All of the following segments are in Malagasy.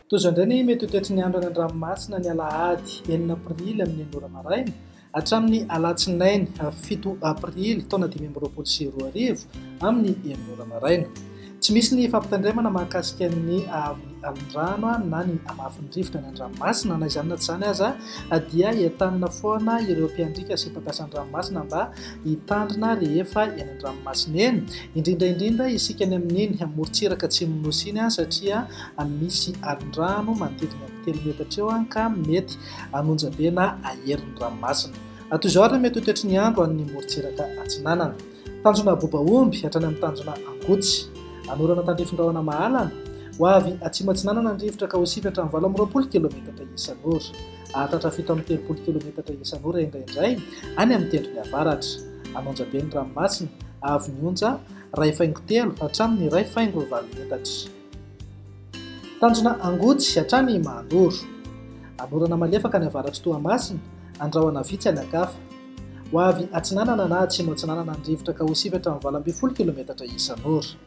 Toy izao indray ny mety ho toetry ny andro any an-dranomasina ny alahady 6 aprily amin'ny 6 ora maraina hatramin'ny alatsinainy 7 aprily taona 2025 amin'ny 6 ora maraina. Tsy misy ny fampitandremana mahakasika ny haavon'ny alon-drano na ny hamafin'ny rivotra any an-dranomasina. Na izany na tsy izany aza dia entanina foana ireo mpiandriaka sy mpampiasa ny ranomasina mba hitandrina rehefa eny an-dranomasina eny. Indrindra indrindra isika any amin'iny morontsiraka atsimon'ny Nosy iny satria misy alon-drano manodidina ny 3 metatra eo ka mety hanonja be na hahery ny ranomasina. Toy izao ary ny mety ho toetry ny andro any morontsiraka atsinanana. Tanjona Bobaomby hatrany amin'ny tanjona Angotsy. Anorana tandrifin-drahona mahalana. Ho avy atsimo atsinanana ny rivotra ka ho sivy hatramin'ny 28 kilometatra isan'ora. Hahatratra 37 kilometatra isan'ora indraindray any amin'ny tendrony avaratra. Hanonja be ny ranomasina, avo ny onja, 1.3 hatramin'ny 1.8 metatra. Tanjona Angotsy hatrany Mahanoro. Anorana malefaka any avaratr'i Toamasina, andrahona vitsy any an-kafa. Ho avy atsinanana na atsimo atsinanana ny rivotra ka ho sivy hatramin'ny 18 kilometatra isan'ora.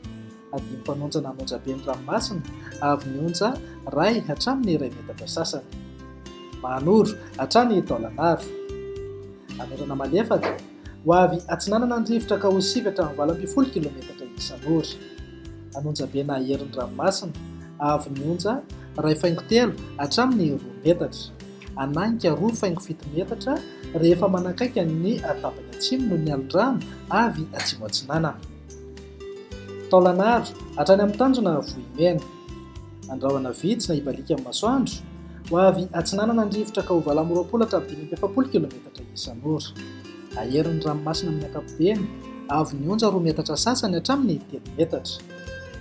Adim-panonjana hanonja be ny ranomasina, avy ny onja iray hatramin'ny iray metatra sasany. Mahanoro, hatrany Taolagnaro. Anorana malefaka, ho avy atsinanana ny rivotra ka ho sivy hatramin'ny 18 kilometatra isan'ora. Hanonja be na hahery ny ranomasina, avy ny onja 1.3 hatramin'ny 2 metatra. Hananika 2.7 metatra rehefa manakaiky ny tapany atsimo noho ny alon-drano avy atsimo atsinanana. Taolagnaro, hatrany amin'ny tanjona Vohimena. Andrahona vitsy na hibaliaka amin'ny masoandro, ho avy atsinanana ny rivotra ka ho 28 hatramin'ny 45 kilometatra isan'ora. Hahery ny ranomasina amin'ny ankapobeny, avo ny onja 2 metatra sasany hatramin'ny 3 metatra.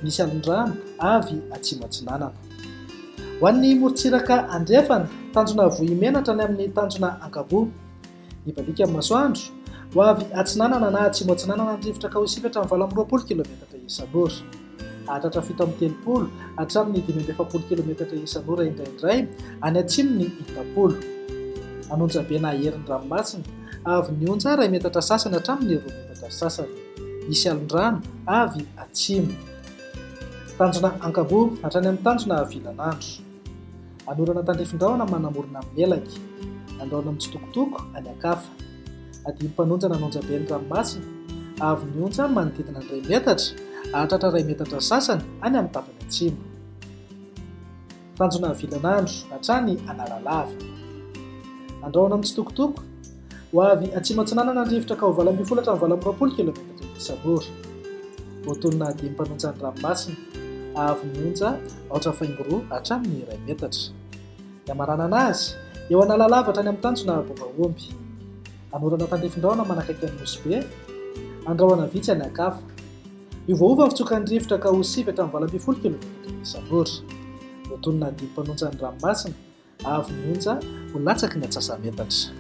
Misy alon-drano avy atsimo atsinanana. Ho an'ny morontsiraka andrefana, tanjona Vohimena hatrany amin'ny tanjona Ankaboa. Hibaliaka amin'ny masoandro, ho avy atsinanana na atsimo atsinanana ny rivotra ka ho sivy hatramin'ny 28 kilometatra isan'ora. Hahatratra 37 hatramin'ny 45 kilometatra isan'ora indraindray any atsimon'ny Itampolo. Hanonja be na hahery ny ranomasina, avy ny onja 1 metatra sasany hatramin'ny 2 metatra sasany. Hisy alon-drano avy atsimo. Tanjona Ankaboa hatrany amin'ny tanjona Vilanandro. Anorana tandrifin-drahona manamorona amin'ny Melaky. Andrahona mitsitokotoko any an-kafa. Adim-panonjana an'onjabe ny ranomasina, avo ny onja manodidina ny iray metatra, hahatratra iray metatra sasany any amin'ny tapany atsimo. Tanjona Vilanandro hatrany Analalava. Andrahona mitsitokotoko, ho avy atsimo atsinanana ny rivotra ka ho 18 hatramin'ny 28 kilometatra isan'ora. Voatonona adim-panonjan'ny ranomasina, avo ny onja 0.2 hatramin'ny iray metatra. Ny hamaranana azy, eo Analalava hatrany amin'ny tanjona Bobaomby. Anorana tandrifin-drahona manakaiky an'i Nosy Be, andrahona vitsy any an-kafa. Miovaova ny fitsokan'ny rivotra ka ho sivy hatramin'ny 18 kilometatra isan'ora. Voatonona adim-panonjan'ny ranomasina, avo ny onja ho latsaky ny atsasa-metatra.